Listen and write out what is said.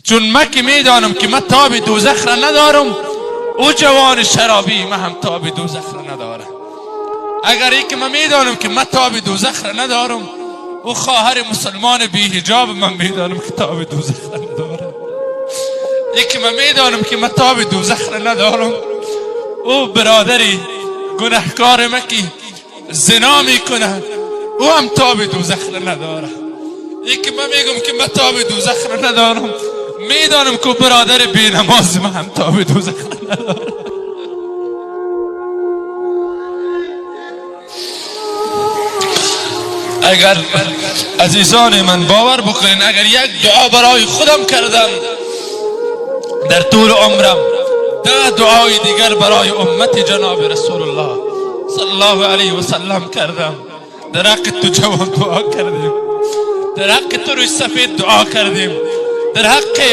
چون من که میدانم که من تاب دوزخ را ندارم، او جوان شرابی من هم تاب دوزخ را نداره. اگر ای که من میدانم که من تاب دوزخ را ندارم، او خواهر مسلمان بی حجاب من میدانم که تاب دوزخ را نداره. ای که من میدانم که من تاب دوزخ را ندارم، او برادری گناهکار من که زنا میکنه، او هم تاب دوزخ را نداره. ای که من میگم که من تاب دوزخ را ندارم، میدانم که برادر بی نماز من هم تاب دوزخ را نداره. اگر عزیزان من باور بکنین، اگر یک دعا برای خودم کردم در طول عمرم، 10 دعای دیگر برای امت جناب رسول الله صلی الله علیه و سلم کردم. در حق تو جوان دعا کردیم، در حق تو روی سفید دعا کردیم، در حق